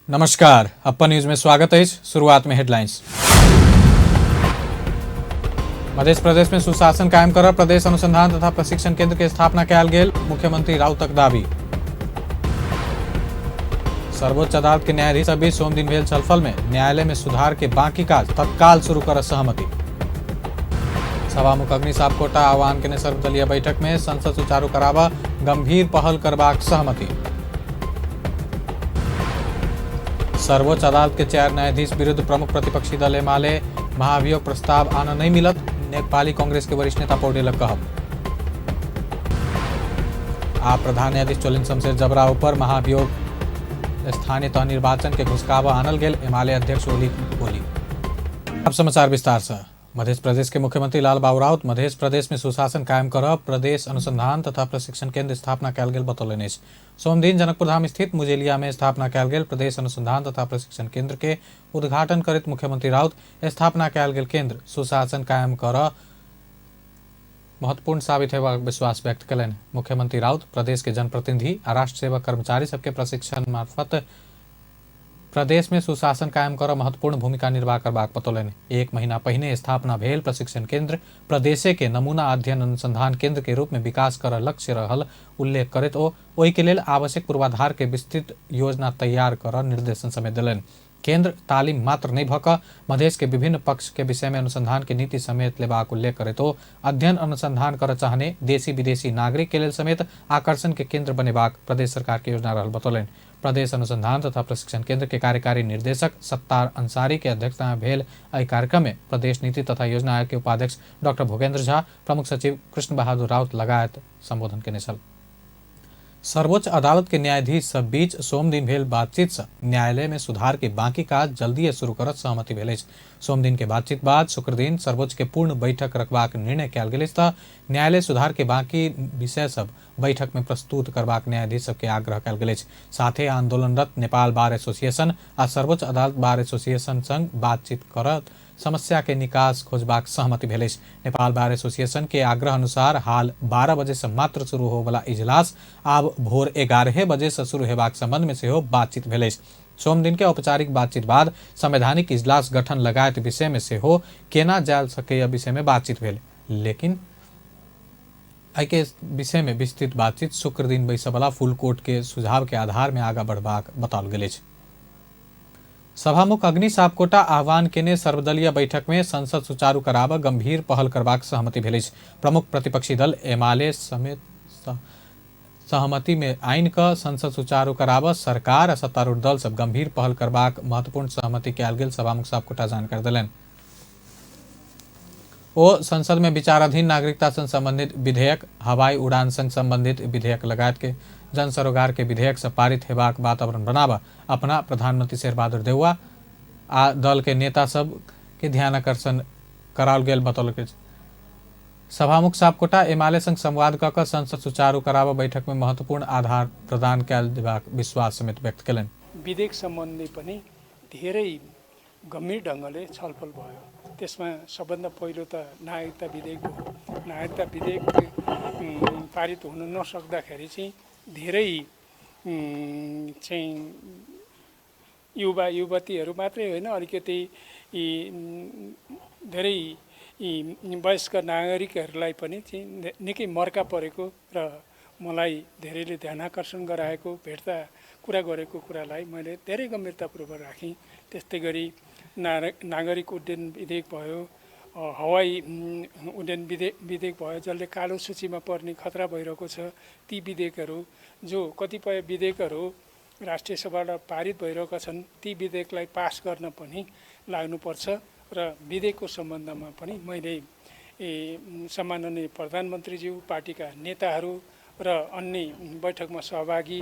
नमस्कार, अपन न्यूज में स्वागत है। शुरुआत में हेडलाइंस। मध्य प्रदेश में सुशासन कायम कर प्रदेश अनुसंधान तथा प्रशिक्षण केंद्र के स्थापना कयल गेल, मुख्यमंत्री राउतक दावी। सर्वोच्च अदालत के न्यायाधीश बीच सोमदिन भेल छलफल में न्यायालय में सुधार के बाकी काज तत्काल शुरू कर सहमति। सभामुख अग्नि सापकोटा आह्वान केने सर्वदलीय बैठक में संसद सुचारू कराबा गंभीर पहल करबाक सहमति। सर्वोच्च अदालत के 4 न्यायाधीश विरुद्ध प्रमुख प्रतिपक्षी दल एमाले महाभियोग प्रस्ताव आना नहीं मिलत, नेपाली कांग्रेस के वरिष्ठ नेता पौडेलक कहब। आ प्रधान न्यायाधीश चोलिन शमशेर जबरा ऊपर महाभियोग स्थानीय तह निर्वाचन के घुसकावा आनल गेल, एमाले अध्यक्ष ओली बोली। अब समाचार विस्तार से। मध्य प्रदेश के मुख्यमंत्री लाल बाबू राउत मध्य प्रदेश में सुशासन कायम कर प्रदेश अनुसंधान तथा प्रशिक्षण केंद्र स्थापना कयल गेल बतौलनि अछि। सोमदिन जनकपुरधाम स्थित मुजेलिया में स्थापना कयल गेल प्रदेश अनुसंधान तथा प्रशिक्षण केंद्र के उद्घाटन करैत मुख्यमंत्री राउत स्थापना कयल गेल केंद्र सुशासन कायम कर महत्वपूर्ण साबित हेबाक विश्वास व्यक्त कयलनि। मुख्यमंत्री राउत प्रदेश के जनप्रतिनिधि आ राष्ट्र सेवक कर्मचारी सबके प्रशिक्षण मार्फत प्रदेश में सुशासन कायम कर महत्वपूर्ण भूमिका निर्वाह करबाक बतौलनि। एक महीना पहिने स्थापना भेल प्रशिक्षण केंद्र प्रदेशे के नमूना अध्ययन अनुसंधान केंद्र के रूप में विकास कर लक्ष्य रहल उल्लेख करैत ओ ओहि के लेल आवश्यक पूर्वाधार के विस्तृत योजना तैयार कर निर्देशन समेत देलनि। केंद्र तालीम मात्र नहीं भऽ कऽ मधेश के विभिन्न पक्ष के विषय में अनुसंधान के नीति समेत लेबाक उल्लेख करैत ओ अध्ययन अनुसंधान कर चाहने देशी विदेशी नागरिक के लेल समेत आकर्षण के केंद्र बनेबाक प्रदेश सरकार के योजना रहल बतौलनि। प्रदेश अनुसंधान तथा प्रशिक्षण केंद्र के कार्यकारी निर्देशक सत्तार अंसारी के अध्यक्षता में भेल एहि कार्यक्रम में प्रदेश नीति तथा योजना आयोग के उपाध्यक्ष डॉक्टर भोगेंद्र झा, प्रमुख सचिव कृष्ण बहादुर राउत लगायत संबोधन केने छल। सर्वोच्च अदालत के न्यायाधीश सब बीच सोमदिन भेल बातचीत से न्यायालय में सुधार के बाकी काज जल्दी शुरू करत सहमति भेल अछि। सोमदिन के बातचीत बाद शुक्रदिन सर्वोच्च के पूर्ण बैठक रखबाक निर्णय कयल गेल अछि त न्यायालय सुधार के बाकी विषय सब बैठक में प्रस्तुत करबाक न्यायाधीश सबके आग्रह कयल गेल अछि। साथे आंदोलनरत नेपाल बार एसोसिएशन आ सर्वोच्च अदालत बार एसोसिएशन संग बातचीत करत समस्या के निकास खोजबाक सहमति भेल अछि। नेपाल बार एसोसिएशन के आग्रह अनुसार हाल 12 बजे से मात्र शुरू होवला इजलास आब भोर 11 बजे से शुरू हेबाक संबंध में सेहो बातचीत भेल अछि। सोमदिन के औपचारिक बातचीत बाद संवैधानिक इजलास गठन लगायत विषय में सेहो केना जायल सकैया विषय में बातचीत भेल, लेकिन एहि के विषय में विस्तृत बातचीत शुक्र दिन बैसयवला फुल कोर्ट के सुझाव के आधार में आगा बढ़बाक बताओल गेल अछि। सभामुख अग्नि सापकोटा आह्वान केने सर्वदलीय बैठक में संसद सुचारू कराबऽ गंभीर पहल करबाक सहमति भेल अछि। प्रमुख प्रतिपक्षी दल एमाले समेत सहमति में आनि कऽ संसद सुचारू कराबऽ सरकार आ सत्तारूढ़ दल सब गंभीर पहल करबाक महत्वपूर्ण सहमति कयल गेल सभामुख सापकोटा जानकारी देलनि। ओ संसद में विचाराधीन नागरिकता से संबंधित विधेयक, हवाई उड़ान संग संबंधित विधेयक लगायत के जन सरोकार के विधेयक से पारित हेबाक वातावरण बनाबऽ अपना प्रधानमंत्री शेरबहादुर देउवा आ दल के नेता सब के ध्यान आकर्षण कराओल गेल बतौलक अछि। सभामुख सापकोटा एमाले संग संवाद कऽ कऽ संसद सुचारू कराबऽ बैठक में महत्वपूर्ण आधार प्रदान कयल जेबाक विश्वास समेत व्यक्त कयलनि। विधेयक सम्बन्धी पनि धेरै गम्भीर ढङ्गले छलफल भयो। त्यसमा सबभन्दा पहिलो त नागरिकता विधेयक हो। नागरिकता विधेयक पारित हुन नसक्दाखेरि चाहिँ धेरै चाहिँ युवा युवतीहरू मात्रै होइन, अलिकति धेरै वयस्क नागरिकहरूलाई पनि चाहिँ निकै मर्का परेको र मलाई धेरैले ध्यान आकर्षण गराएको, भेट्दा कुरा गरेको कुरालाई मैले धेरै गम्भीरतापूर्वक राखेँ। त्यस्तै गरी नागरिक उड्डयन विधेयक भयो, हवाई उड्डयन विधेयक भयो, जसले कालो सूचीमा पर्ने खतरा भइरहेको छ। ती विधेयकहरू जो कतिपय विधेयकहरू राष्ट्रिय सभाबाट पारित भइरहेका छन्, ती विधेयकलाई पास गर्न पनि लाग्नुपर्छ र विधेयकको सम्बन्धमा पनि मैले सम्माननीय प्रधानमन्त्रीज्यू, पार्टीका नेताहरू र अन्य बैठकमा सहभागी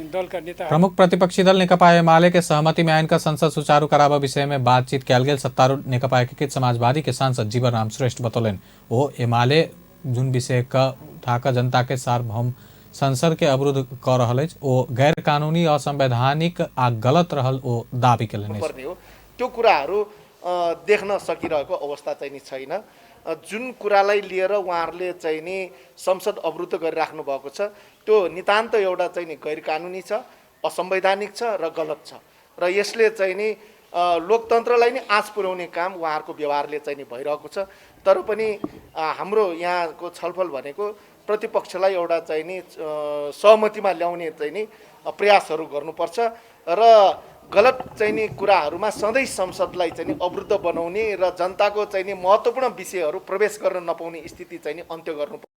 दलका नेता। प्रमुख प्रतिपक्षी दल नेकपा एमाले के सहमति में आइन का संसद सुचारू कराबऽ विषय में बातचीत कयल गेल सत्तारूढ़ नेकपा एकीकृत समाजवादी के सांसद जीवनराम श्रेष्ठ बतौलनि। ओ एमाले जुन विषय के उठा कऽ जनता के सार्वभौम संसद के अवरुद्ध कऽ रहल अछि ओ गैर कानूनी, असंवैधानिक आ गलत रहल ओ दावी कयलनि अछि। पर्ने हो, त्यो कुराहरू देख्न सकिरहेको अवस्था चाहिँ नि छैन। जुन कुरालाई लिएर उहाँहरूले चाहिँ नि संसद अवरुद्ध गरिराख्नु भएको छ त्यो नितान्त एउटा चाहिँ नि गैरकानुनी छ, असंवैधानिक छ र गलत छ र यसले चाहिँ नि लोकतन्त्रलाई नै आँच पुर्याउने काम उहाँहरूको व्यवहारले चाहिँ नि भइरहेको छ। तर पनि हाम्रो यहाँको छलफल भनेको प्रतिपक्षलाई एउटा चाहिँ नि सहमतिमा ल्याउने चाहिँ नि प्रयासहरू गर्नुपर्छ र गलत चाहिँ नि कुराहरूमा सधैँ संसदलाई चाहिँ नि अवरुद्ध बनाउने र जनताको चाहिँ नि महत्त्वपूर्ण विषयहरू प्रवेश गर्न नपाउने स्थिति चाहिँ नि अन्त्य गर्नुपर्छ।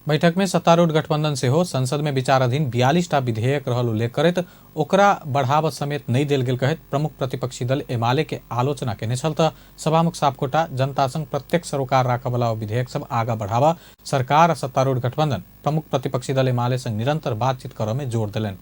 बैठक में सत्तारूढ़ गठबंधन सेहो संसद में विचाराधीन 42टा विधेयक रहल उल्लेख करैत ओकरा बढ़ावा समेत नहि देल गेल कहैत प्रमुख प्रतिपक्षी दल एमाले के आलोचना केने छल। त सभामुख सापकोटा जनता संग प्रत्यक्ष सरोकार राखऽवला विधेयक सब आगा बढ़ावा सरकार आ सत्तारूढ़ गठबंधन प्रमुख प्रतिपक्षी दल एमाले संग निरंतर बातचीत करऽ में जोर देलनि।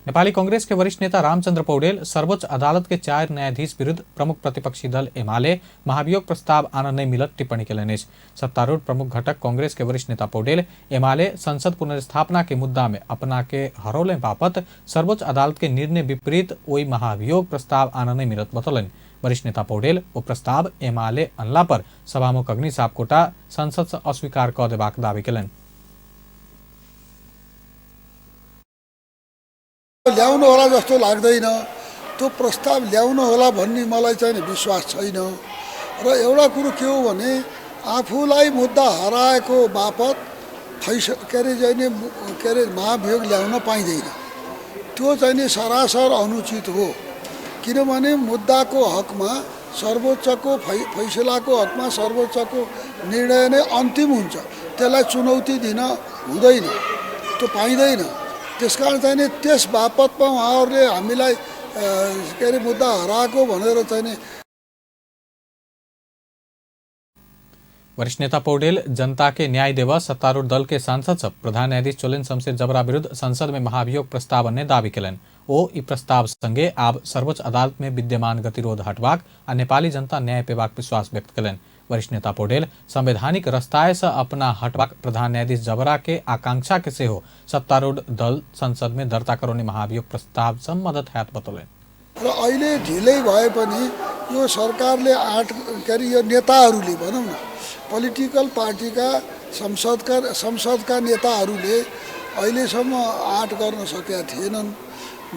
नेपाली कांग्रेस के वरिष्ठ नेता रामचंद्र पौडेल सर्वोच्च अदालत के 4 न्यायाधीश विरुद्ध प्रमुख प्रतिपक्षी दल एमाले महाभियोग प्रस्ताव आन नहि मिलत टिप्पणी केलनि अछि। सत्तारूढ़ प्रमुख घटक कांग्रेस के वरिष्ठ नेता पौडेल एमाले संसद पुनर्स्थापना के मुद्दा में अपना के हरौले बापत सर्वोच्च अदालत के निर्णय विपरीत ओहि महाभियोग प्रस्ताव आन नहि मिलत बतौलनि। वरिष्ठ नेता पौडेल ओ प्रस्ताव एमाले अनला पर सभामुख अग्नि सापकोटा संसद से अस्वीकार कऽ देबाक दावी केलनि। ल्याउनु होला जस्तो लाग्दैन, त्यो प्रस्ताव ल्याउनु होला भन्ने मलाई चाहिँ विश्वास छैन। र एउटा कुरो के हो भने आफूलाई मुद्दा हराएको बापत के अरे चाहिँ के अरे महाभियोग ल्याउन पाइँदैन, त्यो चाहिँ नि सरासर अनुचित हो। किनभने मुद्दाको हकमा सर्वोच्चको फैसलाको हकमा सर्वोच्चको निर्णय नै अन्तिम हुन्छ, त्यसलाई चुनौती दिन हुँदैन, त्यो पाइँदैन। त्यसकारण चाहिँ नि त्यस बापतमा उहाँहरूले हामीलाई के अरे मुद्दा हराएको भनेर चाहिँ नि। वरिष्ठ नेता पौडेल जनता के न्याय देवा सत्तारूढ़ दल के सांसद सब प्रधान न्यायाधीश चोलेन शमशेर जबरा विरुद्ध संसद में महाभियोग प्रस्ताव अन्य दावी केलनि। ओ ई प्रस्ताव संगे आब सर्वोच्च अदालत में विद्यमान गतिरोध हटबाक आ नेपाली जनता न्याय पेबाक विश्वास व्यक्त केलनि। वरिष्ठ नेता पौडेल संवैधानिक रस्ताय से अपना हटबाक प्रधान न्यायाधीश जबरा के आकांक्षा के सेहो सत्तारूढ़ दल संसद में दर्ता करौने महाभियोग प्रस्ताव से मदद हैत बतौलनि। र अहिले ढिलै भए पनि यो सरकारले आँट के अरे यो नेताहरूले भनौँ न पोलिटिकल पार्टीका संसदका नेताहरूले अहिलेसम्म आँट गर्न सकेका थिएनन्।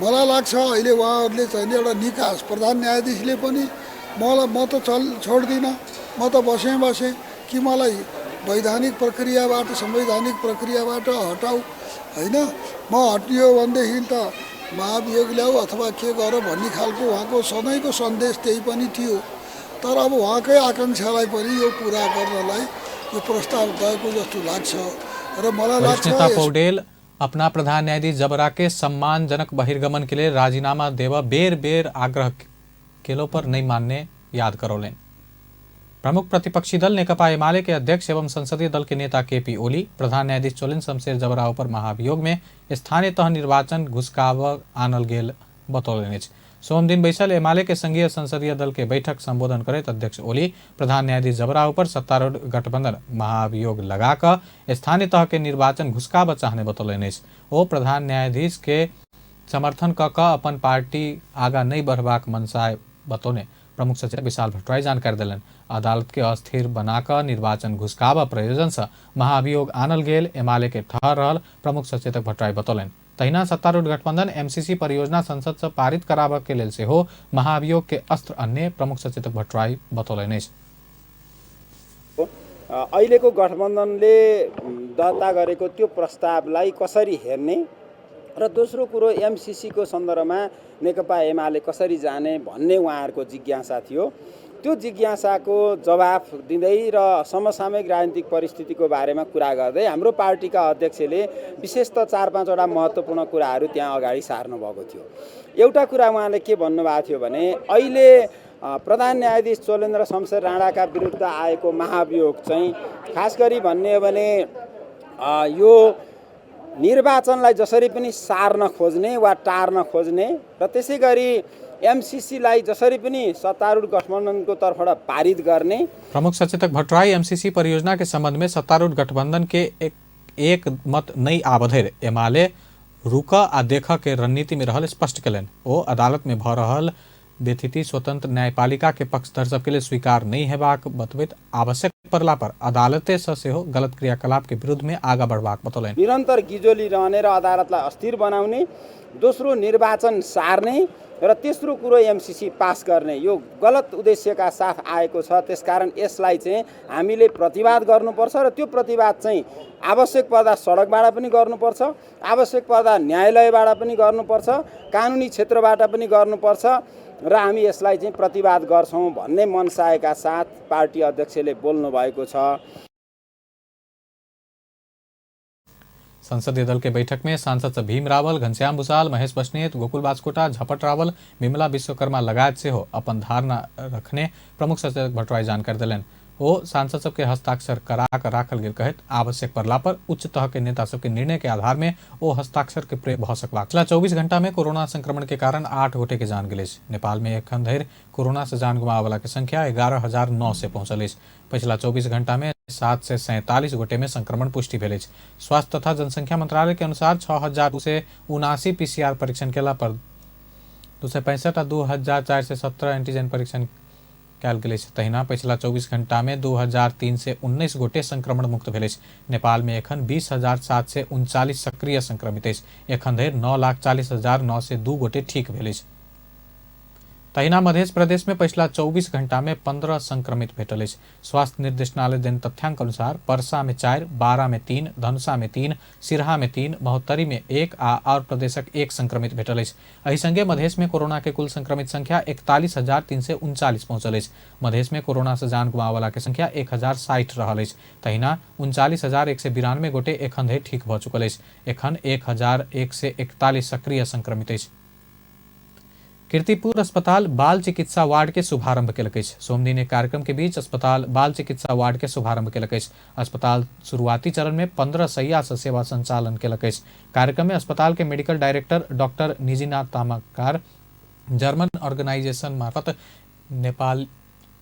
मलाई लाग्छ अहिले उहाँहरूले चाहिँ एउटा निकास प्रधान न्यायाधीशले पनि मलाई म त छोड्दिनँ, म त बसेँ बसेँ कि मलाई वैधानिक प्रक्रियाबाट संवैधानिक प्रक्रियाबाट हटाऊ, होइन म हटियो भनेदेखि त महाभियोग ल्याऊ अथवा के गर भन्ने खालको उहाँको सधैँको सन्देश त्यही पनि थियो। तर अब उहाँकै आकाङ्क्षालाई पनि यो पुरा गर्नलाई यो प्रस्ताव गएको जस्तो लाग्छ र मलाई लाग्छ। नेता पौडेल अपना प्रधान न्यायाधीश जबरा के सम्मानजनक बहिर्गमन के लिए राजीनामा देवा बेर बेर आग्रह केलो पर नहीं मानने याद करौलनि। प्रमुख प्रतिपक्षी दल नेकपा एमाले के अध्यक्ष एवं संसदीय दल के नेता केपी ओली प्रधान न्यायाधीश चोलेन शमशेर जबरा पर महाभियोग में स्थानीय तह निर्वाचन घुसकाव आनल गेल बतौलनि अछि। सोमदिन बैसल एमाले के संघीय संसदीय दल के बैठक संबोधन करैत अध्यक्ष ओली प्रधान न्यायाधीश जबरा पर सत्तारूढ़ गठबंधन महाभियोग लगाकऽ स्थानीय तह के निर्वाचन घुसकाब चाहने बतौलनि अछि। ओ प्रधान न्यायाधीश के समर्थन कऽ कऽ अपन पार्टी आगा नहि बढ़बाक मनसाय बतौने प्रमुख सचिव विशाल भट्टराई जानकारी देलनि। अदालत के अस्थिर बनाकऽ निर्वाचन घुसकाब प्रयोजन से महाभियोग आनल गेल एमाले के ठहर रहल प्रमुख सचेतक भट्टराई बतौलनि। तहिना सत्तारूढ़ गठबंधन एमसीसी परियोजना संसद से पारित कराबऽ के लेल सेहो महाभियोग के अस्त्र अन्य प्रमुख सचेतक भट्टराई बतौलनि अछि। अहिलेको गठबन्धनले दर्ता गरेको त्यो प्रस्तावलाई कसरी हेर्ने र दोस्रो कुरो एमसीसीको सन्दर्भमा नेकपा एमाले कसरी जाने भन्ने उहाँहरूको जिज्ञासा थियो। त्यो जिज्ञासाको जवाफ दिँदै र समसामयिक राजनीतिक परिस्थितिको बारेमा कुरा गर्दै हाम्रो पार्टीका अध्यक्षले विशेष त 4-5वटा महत्त्वपूर्ण कुराहरू त्यहाँ अगाडि सार्नु भएको थियो। एउटा कुरा उहाँले के भन्नुभएको थियो भने अहिले प्रधान न्यायाधीश चोलेन्द्र शमशेर राणाका विरुद्ध आएको महाभियोग चाहिँ खास गरी भन्ने हो भने यो निर्वाचनलाई जसरी पनि सार्न खोज्ने वा टार्न खोज्ने र त्यसै गरी एमसीसीलाई जसरी पनि सत्तारूढ गठबन्धनको तर्फबाट पारित गर्ने। प्रमुख सचेतक भट्टराई एमसीसी परियोजना के संबंध में सत्तारूढ़ गठबंधन के एक मत नहीं आबधरि एमाले रुक आ देख के रणनीति में रहल स्पष्ट केलनि। ओ अदालत में भ रहल व्यथिति स्वतंत्र न्यायपालिका के पक्षधर सबके लिए स्वीकार नहीं हेबाक बतबैत आवश्यक पड़ला पर अदालते से सेहो गलत क्रियाकलाप के विरुद्ध में आगा बढ़बाक बतौलनि। निरन्तर गिजोली रहने र अदालतलाई अस्थिर बनाउने, दोस्रो निर्वाचन सार्ने र तेस्रो कुरो एमसीसी पास गर्ने, यो गलत उद्देश्यका साथ आएको छ। त्यसकारण यसलाई चाहिँ हामीले प्रतिवाद गर्नुपर्छ र त्यो प्रतिवाद चाहिँ आवश्यक पर्दा सडकबाट पनि गर्नुपर्छ, आवश्यक पर्दा न्यायालयबाट पनि गर्नुपर्छ, कानुनी क्षेत्रबाट पनि गर्नुपर्छ र हामी यसलाई चाहिँ प्रतिवाद गर्छौँ भन्ने मनसायका साथ पार्टी अध्यक्षले बोल्नु भएको छ। संसदीय दल के बैठक में सांसद भीम रावल, घनश्याम भूषाल, महेश बस्नेत, गोकुल बास्कोटा, झपट रावल, विमला विश्वकर्मा लगायत सेहो अपन धारणा रखने प्रमुख सचेतक भट्टराई जानकारी देलनि। ओ सांसद सबके हस्ताक्षर करा कर राखल गेल कहैत आवश्यक पड़ला पर उच्च तह के नेता सबके निर्णय के आधार में ओ हस्ताक्षर के प्रयोग भऽ सकबाक। पिछला 24 घंटा में कोरोना संक्रमण के कारण 8 गोटे के जान गेल अछि। नेपाल में एखन धरि कोरोना से जान गुमाबय के संख्या 11,009 से पहुंचल अछि। पिछला 24 घंटा में 747 गोटे में संक्रमण पुष्टि भेल अछि। स्वास्थ्य तथा जनसंख्या मंत्रालय के अनुसार 6,279 पीसीआर परीक्षण केला पर 265 आ 2,417 एंटीजन परीक्षण कयल गेल अछि। तहिना पछिला 24 घंटा में 2,319 गोटे संक्रमण मुक्त भेल अछि। नेपाल में एखन 20,739 सक्रिय संक्रमित अछि। एखन धरि 9,40,902 गोटे ठीक भेल अछि। तहिना मध्य प्रदेश में पछिला 24 घंटा में 15 संक्रमित भेटल अछि। स्वास्थ्य निर्देशनालय देन तथ्यांक अनुसार परसा में 4, बारा में 3, धनुषा में 3, सिरहा में 3, महोत्तरी में 1 आ और प्रदेशक 1 संक्रमित भेटल अछि। एहि संगे मधेश में कोरोना के कुल संक्रमित संख्या 41,339 पहुंचल अछि। मधेश में कोरोना से जान गुमावला के संख्या 1,060 रहल अछि। तहिना 39,192 गोटे एखन धरि ठीक भऽ चुकल अछि। एखन 1,141 सक्रिय संक्रमित अछि। कीर्तिपुर अस्पताल बाल चिकित्सा वार्ड के शुभारंभ केलक अछि। सोमदिन एक कार्यक्रम के बीच अस्पताल बाल चिकित्सा वार्ड के शुभारंभ केलक अछि। अस्पताल शुरुआती चरण में 15 शैया से सेवा संचालन केलक अछि। कार्यक्रम में अस्पताल के medical director doctor Nijina Tamakar German organisation मार्फत नेपाल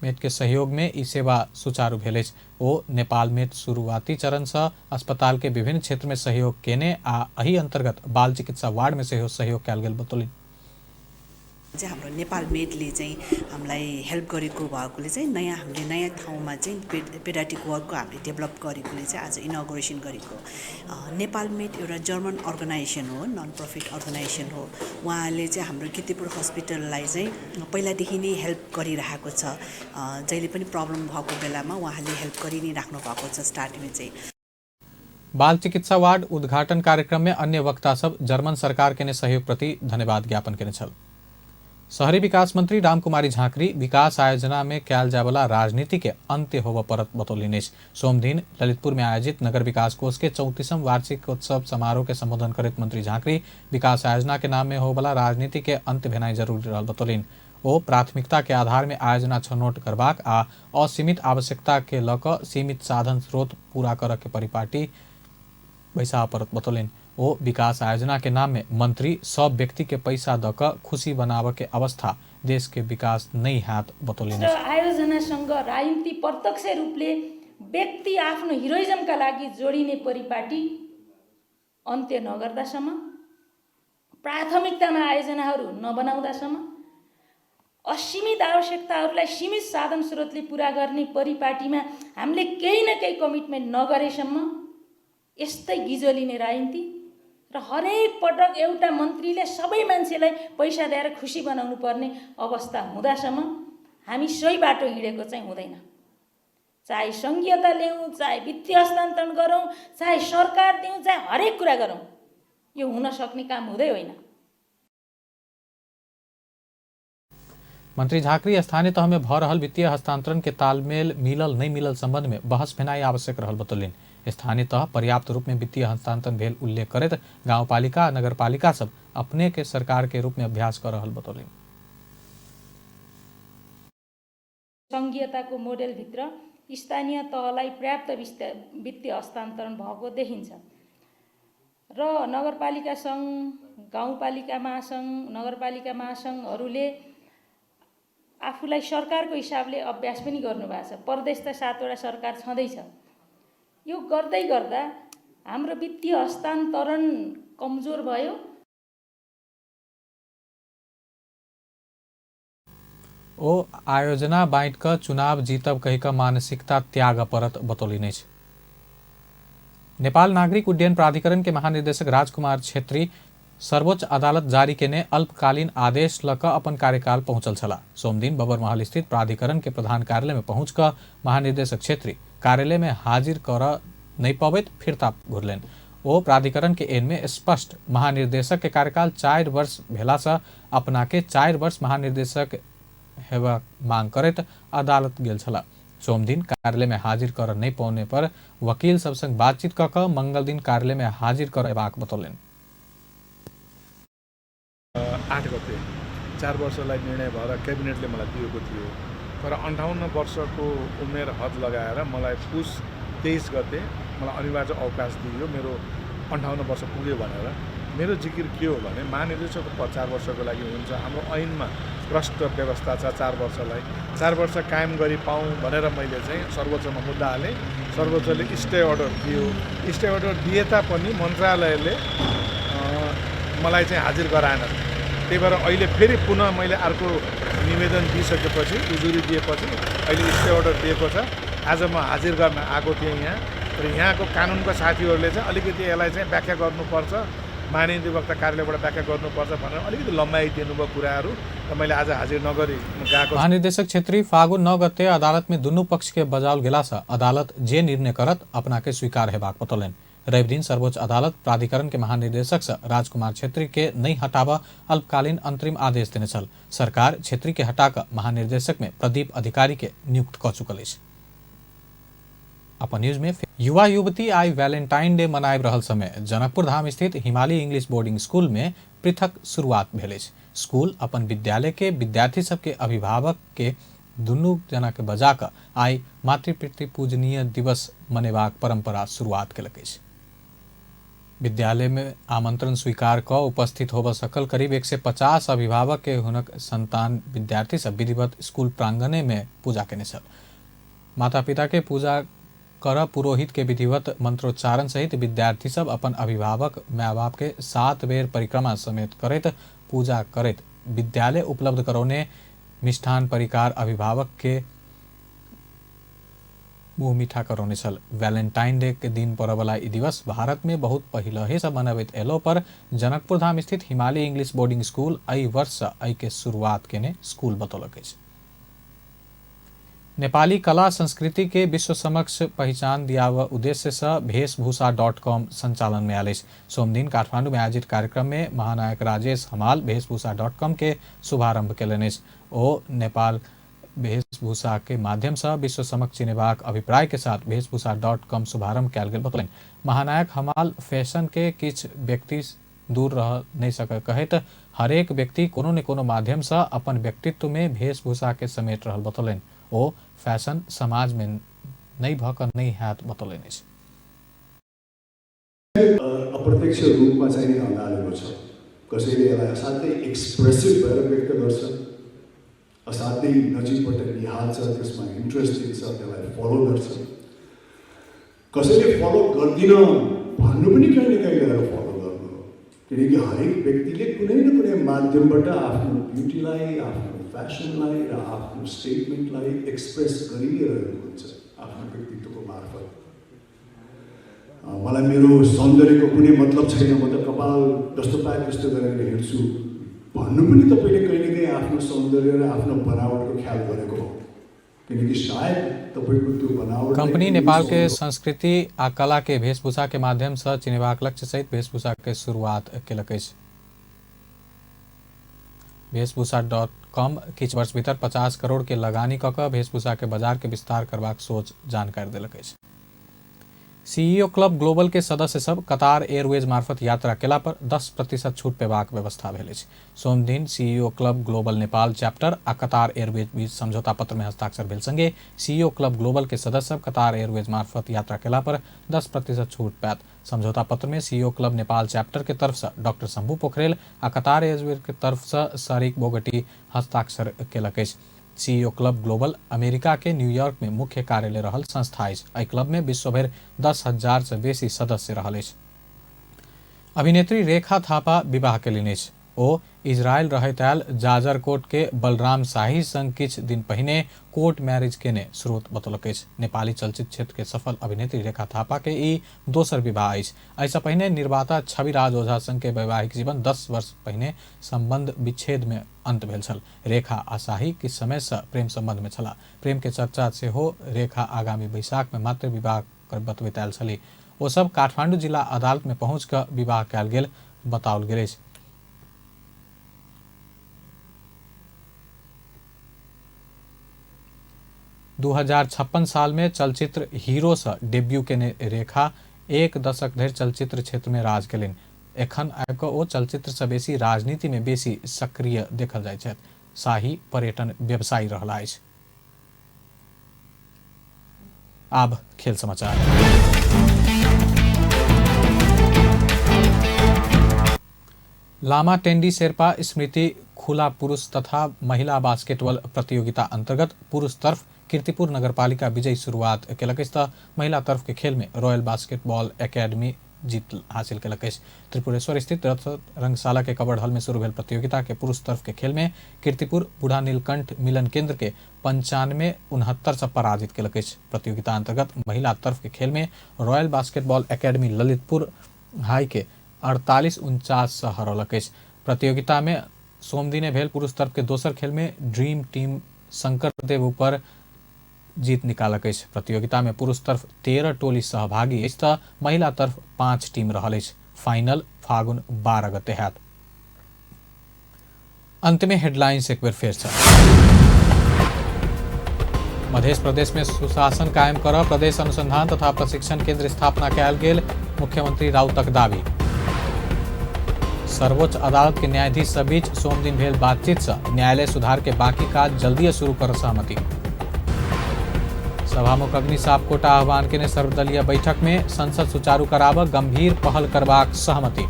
मेट के सहयोग में ई सेवा सुचारू भेल अछि। ओ नेपाल मेट शुरुआती चरण से अस्पताल के विभिन्न क्षेत्र में सहयोग केने आ एहि अंतर्गत बाल चिकित्सा वार्ड में सेहो सहयोग कयल गेल बतौलनि। चाहिँ हाम्रो नेपाल मेडले चाहिँ हामीलाई हेल्प गरेको भएकोले चाहिँ नयाँ हामीले नयाँ ठाउँमा चाहिँ पेडाट्रिक वर्कको हामीले डेभलप गरेकोले चाहिँ आज इनोग्रेसन गरेको। नेपाल मेड एउटा जर्मन अर्गनाइजेसन हो, नन प्रफिट अर्गनाइजेसन हो। उहाँले चाहिँ हाम्रो किर्तिपुर हस्पिटललाई चाहिँ पहिलादेखि नै हेल्प गरिरहेको छ। जहिले पनि प्रब्लम भएको बेलामा उहाँले हेल्प गरि नै राख्नु भएको छ स्टार्टिङमा चाहिँ। बाल चिकित्सा वार्ड उद्घाटन कार्यक्रम में अन्य वक्ता सब जर्मन सरकार के सहयोग प्रति धन्यवाद ज्ञापन केने छल। शहरी विकास मंत्री रामकुमारी झाँक्री विकास आयोजना में कयल जायवला राजनीति के अंत्य होबय पड़त बतौलनि अछि। सोमदिन ललितपुर में आयोजित नगर विकास कोष के 34वां वार्षिकोत्सव समारोह के संबोधन करैत मंत्री झाँक्री विकास आयोजना के नाम में होबला राजनीति के अंत्य भेनाइ जरूरी रहल बतौलनि। ओ प्राथमिकता के आधार में आयोजना छनौट करबाक आ असीमित आवश्यकता के लऽ कऽ सीमित साधन स्रोत पूरा करऽ के परिपाटी बैसाबऽ पड़त बतौलनि। ओ विकास आयोजना के नाम में मंत्री सब व्यक्ति के पैसा दऽ कऽ खुशी बनाबऽ के अवस्था देश के विकास नहीं हैत बतौलनि। आयोजनासँग राजनीति प्रत्यक्ष रूपले व्यक्ति आफ्नो हिरोइजमका लागि जोडिने परिपाटी अन्त्य नगर्दासम्म, प्राथमिकतामा आयोजनाहरू नबनाउँदासम्म, असीमित आवश्यकताहरूलाई सीमित साधन स्रोतले पुरा गर्ने परिपाटीमा हामीले केही न केही कमिटमेन्ट नगरेसम्म यस्तै गिजो लिने राजनीति र हरेक पटक एउटा मन्त्रीले सबै मान्छेलाई पैसा दिएर खुसी बनाउनु पर्ने अवस्था हुँदासम्म हामी सही बाटो हिँडेको चाहिँ हुँदैन। चाहे सङ्घीयता ल्याउँ, चाहे वित्तीय हस्तान्तरण गरौँ, चाहे सरकार दिउँ, चाहे हरेक कुरा गरौँ, यो हुन सक्ने काम हुँदै होइन। मंत्री झाँक्री स्थानीय तह में भऽ रहल वित्तीय हस्तांतरण के तालमेल मिलल नहीं मिलल संबंध में बहस भेनाइ आवश्यक रहल बतौलनि। स्थानीय तह पर्याप्त रूप में वित्तीय हस्तांतरण भेल उल्लेख करैत गाउँपालिका आ नगरपालिका सब अपने के सरकार के रूप में अभ्यास कर रहल बतौलनि। सङ्घीयताको मोडेलभित्र स्थानीय तहलाई पर्याप्त वित्तीय हस्तान्तरण भएको देखिन्छ र नगरपालिका सङ्घ, गाउँपालिका महासङ्घ, नगरपालिका महासङ्घहरूले आफूलाई सरकारको हिसाबले अभ्यास पनि गर्नुभएको छ। प्रदेश त 7वटा सरकार छँदैछ। यो गर्दै गर्दा हाम्रो वित्तीय हस्तान्तरण कमजोर भयो। ओ आयोजना बाँटि कऽ चुनाव जीतब कहि कऽ मानसिकता त्याग पड़त बतौलनि अछि। नेपाल नागरिक उड्डयन प्राधिकरण के महानिदेशक राजकुमार छेत्री सर्वोच्च अदालत जारी केने अल्पकालीन आदेश लऽ कऽ अपन कार्यकाल पहुंचल छलाह। सोमदिन बबरमहल स्थित प्राधिकरण के प्रधान कार्यालय में पहुंच कऽ महानिदेशक छेत्री कार्यालय में हाजिर करऽ नहि पबैत फिर्ता घुरलनि। ओ प्राधिकरण के एन में स्पष्ट महानिदेशक के कार्यकाल 4 वर्ष भेलासँ अपना के 4 वर्ष महानिदेशक हेबाक मांग करैत अदालत गेल छलाह। सोमदिन कार्यालय में हाजिर करऽ नहि पौने पर वकील सब संग बातचीत कऽ कऽ मंगल दिन कार्यालय में हाजिर करेबाक बतौलनि। 8 गते 4 वर्षलाई निर्णय भएर क्याबिनेटले मलाई दिएको थियो, तर 58 वर्षको उमेर हद लगाएर मलाई पुस 23 गते मलाई अनिवार्य अवकाश दिइयो। मेरो 58 वर्ष पुग्यो भनेर। मेरो जिकिर के हो भने महानिर्देशकको पद 4 वर्षको लागि हुन्छ। हाम्रो ऐनमा प्रष्ट व्यवस्था छ 4 वर्षलाई। 4 वर्ष कायम गरी पाऊँ भनेर मैले चाहिँ सर्वोच्चमा मुद्दा हालेँ। सर्वोच्चले स्टे अर्डर दियो। स्टे अर्डर दिए तापनि मन्त्रालयले मलाई चाहिँ हाजिर गराएन। त्यही भएर अहिले फेरि पुनः मैले अर्को निवेदन दिइसकेपछि, उजुरी दिएपछि अहिले स्टे अर्डर दिएको छ। आज म हाजिर गर्न आएको थिएँ यहाँ, र यहाँको कानुनको साथीहरूले चाहिँ अलिकति यसलाई चाहिँ व्याख्या गर्नुपर्छ, माननीय अधिवक्ता कार्यालयबाट व्याख्या गर्नुपर्छ भनेर अलिकति लम्बाइ दिनुभयो कुराहरू, र मैले आज हाजिर नगरी गएको। महानिदेशक छेत्री फागुन 9 गते अदालत में दुनू पक्ष के बजाओल गेला से अदालत जे निर्णय करत अपना के स्वीकार हेबाक बतौलनि। रवि दिन सर्वोच्च अदालत प्राधिकरण के महानिदेशक से राजकुमार छेत्री के नहीं हटाबऽ अल्पकालीन अंतरिम आदेश देने छल। सरकार छेत्री के हटाकऽ महानिदेशक में प्रदीप अधिकारी के नियुक्त कऽ चुकल अछि। अपन न्यूज में युवा युवती आई वैलेंटाइन डे मनाबि रहल समय जनकपुर धाम स्थित हिमालय इंग्लिश बोर्डिंग स्कूल में पृथक शुरुआत भेल अछि। स्कूल अपन विद्यालय के विद्यार्थी सबके अभिभावक के दुनू जना के बजा कऽ आई मातृपितृ पूजनीय दिवस मनेबाक परंपरा शुरुआत केलक अछि। विद्यालय में आमंत्रण स्वीकार कऽ उपस्थित होबऽ सकल करीब 150 अभिभावक के हुनक संतान विद्यार्थी सब विधिवत स्कूल प्रांगणे में पूजा केने छल। माता पिता के पूजा कर पुरोहित के विधिवत मंत्रोच्चारण सहित विद्यार्थी सब अपन अभिभावक माय बाप के 7 बेर परिक्रमा समेत करैत पूजा करैत विद्यालय उपलब्ध करौने मिष्ठान परिकार अभिभावक के मुँह मीठा करौने छल। वैलेंटाइन डे के दिन पड़यवला ई दिवस भारत में बहुत पहिले से मनबैत एलो पर जनकपुर धाम स्थित हिमालय इंग्लिश बोर्डिंग स्कूल एहि वर्ष से एहि के शुरुआत केने स्कूल बतौलक अछि। नेपाली कला संस्कृति के विश्व समक्ष पहिचान दियाव उद्देश्य से वेशभूषा .com संचालन में आयल अछि। सोमदिन काठमांडू में आयोजित कार्यक्रम में महानायक राजेश हमाल वेशभूषा .com के शुभारंभ केलनि अछि। ओ नेपाल वेशभूषा के माध्यम से विश्व समक्ष चिनेबाक अभिप्राय के साथ वेशभूषा .com शुभारंभ कयल गेल बतौलनि। महानायक हमाल फैशन के किछु व्यक्ति दूर रह नहीं सक कहैत हरेक व्यक्ति कोनो न कोनो माध्यम से अपन व्यक्तित्व में वेशभूषा के समेट रहल बतौलनि। ओ फैशन समाज में नहीं भऽ कऽ नहीं हैत बतौलनि अछि। अप्रत्यक्ष रूपमा चाहिँ अँगालेको छ। कसैले यसलाई असाध्यै एक्सप्रेसिभ भएर व्यक्त गर्छ, असाध्यै नजिकबाट निहाल्छ, त्यसमा इन्ट्रेस्ट दिन्छ, त्यसलाई फलो गर्छ। कसैले फलो गर्दिन भन्नु पनि कहीँ न कहीँ गएर फलो गर्नु हो, किनकि हरेक व्यक्तिले कुनै न कुनै माध्यमबाट आफ्नो ब्युटीलाई, आफ्नो फ्यासनलाई र आफ्नो स्टेटमेन्टलाई एक्सप्रेस गरि नै रहेको हुन्छ आफ्नो व्यक्तित्वको मार्फत। मलाई मेरो सौन्दर्यको कुनै मतलब छैन, म त कपाल जस्तो पाएँ त्यस्तो गरेर हिँड्छु भन्नु पनि तपाईँले कहीँ न कहीँ आफ्नो सौन्दर्य र आफ्नो बनावटको ख्याल गरेको हो, किनकि सायद तपाईँको त्यो बनावट कंपनी नेपाल के संस्कृति आ कला के वेशभूषा के माध्यम से चिनेबाक लक्ष्य सहित वेशभूषा के शुरुआत केलक अछि। वेशभूषा .com किछु वर्ष भीतर 50 करोड़ के लगानी कऽ कऽ वेशभूषा के बाजार के विस्तार करबाक सोच जानकारी देलक अछि। सीईओ क्लब ग्लोबल के सदस्य सब कतार एयरवेज मार्फत यात्रा केला पर 10% छूट पेबाक व्यवस्था भेल अछि। सोमदिन CEO club global Nepal chapter आ कतार एयरवेज बीच समझौता पत्र में हस्ताक्षर भेल संगे सीईओ क्लब ग्लोबल के सदस्य सब कतार एयरवेज मार्फत यात्रा केला पर 10% छूट पायत। समझौता पत्र में सीईओ क्लब नेपाल चैप्टर के तरफ से डॉक्टर शंभू पोखरेल आ कतार एयरवेज के तरफ से सारिक बोगटी हस्ताक्षर केलक अछि। सीईओ क्लब ग्लोबल अमेरिका के न्यूयॉर्क में मुख्य कार्यालय रहल संस्था अछि। एहि क्लब में विश्वभरि 10,000 से बेसी सदस्य रहल अछि। अभिनेत्री रेखा थापा विवाह केलनि अछि। ओ इजरायल रहैत आयल जाजरकोट के बलराम शाही संग किछु दिन पहिने कोर्ट मैरिज केने स्रोत बतौलक अछि। नेपाली चलचित्र क्षेत्र के सफल अभिनेत्री रेखा थापा के ई दोसर विवाह अछि। एहिसँ पहिने निर्माता छविराज ओझा संग के वैवाहिक जीवन 10 वर्ष पहिने संबंध विच्छेद में अंत भेल छल। रेखा आ शाही किछु समय से प्रेम संबंध में छलाह। प्रेम के चर्चा सेहो रेखा आगामी बैसाख में मात्र विवाह कर बतबैत आयल छली। ओ सब काठमांडू जिला अदालत में पहुंच कऽ विवाह कयल गेल बताओल गेल अछि। 2056 साल में चलचित्र हीरो से डेब्यू केने रेखा एक दशक धरि चलचित्र क्षेत्र में राज केलनि। एखन आबि कऽ ओ चलचित्र से बेसी राजनीति में बेसी सक्रिय देखल जाइत छथि। शाही पर्यटन व्यवसायी रहला अछि। आब खेल समाचार। लामा टेंडी शेर्पा स्मृति खुला पुरुष तथा महिला बास्केटबॉल प्रतियोगिता अंतर्गत पुरुष तरफ कीर्तिपुर नगरपालिका विजयी शुरुआत केलक अछि तऽ महिला तरफ के खेल में रॉयल बास्केटबॉल एकेडमी जीत हासिल केलक अछि। त्रिपुरेश्वर स्थित रथ रंगशाला के कबड़ हॉल में शुरू भेल प्रतियोगिता के पुरुष तरफ के खेल में कीर्तिपुर बूढ़ा नीलकंठ मिलन केंद्र के 95-69 से पराजित केलक अछि। प्रतियोगिता अंतर्गत महिला तरफ के खेल में royal basketball academy Lalitpur high के 48-49 से हरौलक अछि। प्रतियोगिता में सोमदिने भेल पुरुष तरफ के दोसर खेल में ड्रीम टीम शंकर देव ऊपर जीत निकालक अछि। प्रतियोगिता में पुरुष तरफ 13 टोली सहभागी अछि तऽ महिला तरफ 5 टीम रहल अछि। फाइनल फागुन 12 गते हैत। अंत में हेडलाइंस एक बेर फेर से। मध्य प्रदेश में सुशासन कायम कर प्रदेश अनुसंधान तथा प्रशिक्षण केंद्र स्थापना कयल गेल, मुख्यमंत्री राउतक दावी। सर्वोच्च अदालत के न्यायाधीश सब बीच सोमदिन भेल बातचीत से न्यायालय सुधार के बाकी काज जल्दी शुरू कर सहमति। सभामुख अग्नि सापकोटा आह्वान केने सर्वदलीय बैठक में संसद सुचारू कराब गंभीर पहल करबाक सहमति।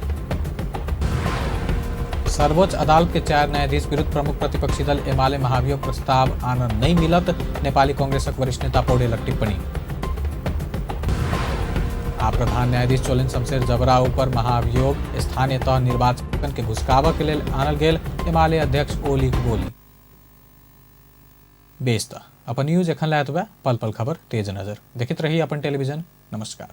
सर्वोच्च अदालत के 4 न्यायाधीश विरुद्ध प्रमुख प्रतिपक्षी दल एमाले महाभियोग प्रस्ताव आनन नहीं मिलत, नेपाली कांग्रेसक वरिष्ठ नेता पौडेलक टिप्पणी। आ प्रधान न्यायाधीश चोलिन शमशेर जबरा ऊपर महाभियोग स्थानीय तह निर्वाचन के घुसकाबऽ के लेल आनल गेल एमाले अध्यक्ष ओली बोली। बेस तऽ अपन न्यूज एखन लए एतबे, पल पल खबर तेज नजर देखैत रही अपन टेलीविजन। नमस्कार।